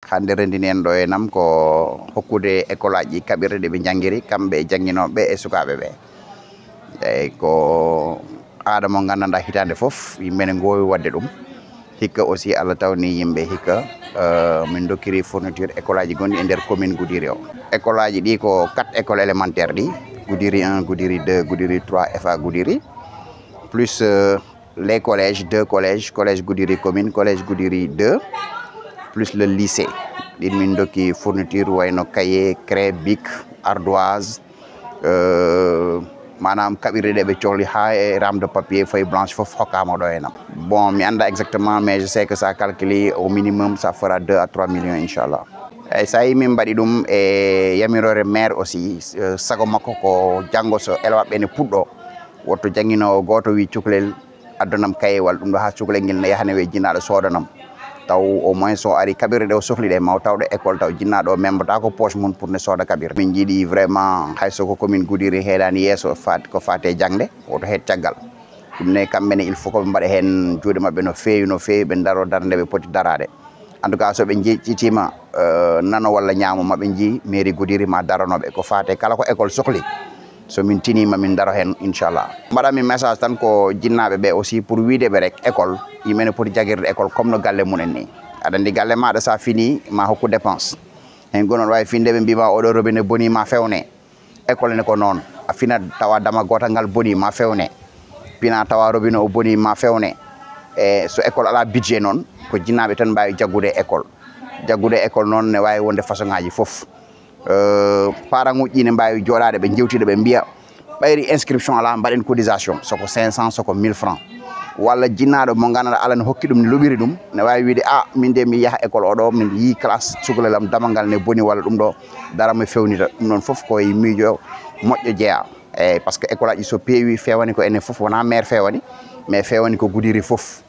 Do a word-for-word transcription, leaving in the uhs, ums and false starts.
Hannde renndini en ɗo e nam ko hokkude école aji ɗi kaɓirɗe ɗe ɓe njanngiri, kamɓe e jannginooɓe e sukaaɓe ɓe. Eeyi, ko aada mo nganndanɗaa hitaande fof yimɓe ne ngoowi waɗde ɗum. Hikka aussi Allah tawni yimɓe hikka, euh, min dokkiri fourniture école aji gonɗi e nder commune Goudiry o. École aji ɗi ko quatre écoles élémentaires ɗi, Goudiry un, Goudiry deux, Goudiry trois, F A Goudiry, plus, euh, les collèges, deux collèges, collège Goudiry commune, collège Goudiry deux, plus le lycée. Ɗin min dokki fourniture wayno cahier, craie, bic, ardoise, euh, maanaam kaɓirɗe ɗe ɓe cohli haa e rame de papier, feuille blanche fof hokkaama ɗo e nam. Bon, mi annda exactement, mais je sais que ça calculé au minimum, ça fera deux à trois millions, inchallah. Eeyi, so a yii min mbaɗi ɗum e yamiroore maire aussi, euh, sago makko ko janngo so élève ɓe ne puɗɗo, woto jannginoowo gooto wi cukalel addanam kayewal ɗum ɗo haa cukalel ngel ne yaha ne wiya jinnaaɗo soodanam. Taw au moins so ari kaɓirɗe ɗe o sohli ɗe, ma o taw ɗo école taw jinnaaɗo o membotaako poche mum pour ne sooda kaɓirɗe. Min njiɗi vraiment hay so ko commune Goudiry heedaani yeeso faat, ko faate jaŋde, woto heed caggal. Ɗum ne kamɓe ne il faut ko ɓe mbaɗa heen juuɗe maɓɓe no feewi, no feewi, ɓe ndaro darnde ɓe poti daraade. En tout cas, so ɓe njeƴƴitiima, euh, nano walla ñaamo, ma ɓe njii mairie Goudiry ma daranooɓe ko faate kala ko école sohli. So min tiniima, min ndaro heen, inchallah. Mbaɗanmi message tan ko jinnaaɓe ɓe aussi pour wiide ɓe rek école, yimɓe ne poti jagirde école comme no galle mum en ni. Aɗa anndi galle maaɗa so a fini ma hokku dépense. Heen gono aɗa waawi finde ɓe mbiima oɗo robinet boni ma fewne. École ne ko noon. A fina tawa dama gootal ngal boni ma fewne. Pina tawa robinet o boni ma fewne. E so école alaa budget noon, ko jinnaaɓe tan mbaawi jaggude école. Jaggude école noon ne waawi wonde façon ŋaaji fof. Euh, parent uji ne mbaawi jooɗaade ɓe njewtida ɓe mbiya, ɓayri inscription alaa, mbaɗen cotisation, soko cinq cents, soko mille francs. Walla jinnaaɗo mo nganndanɗaa Allah ne hokki ɗum, ne luɓiri ɗum, ne waawi wiide, "Ah, min de mi yaha école oɗo, min yii classe cukalel am damal ngal ne boni walla ɗum ɗo, dara mi fewnita." Ɗum ɗon fof ko e miijo moƴƴo jeyaa. Eeyi, par ce que école aji so peewi, feewani ko enen fof, wonaa maire feewani, mais feewani ko Goudiry fof.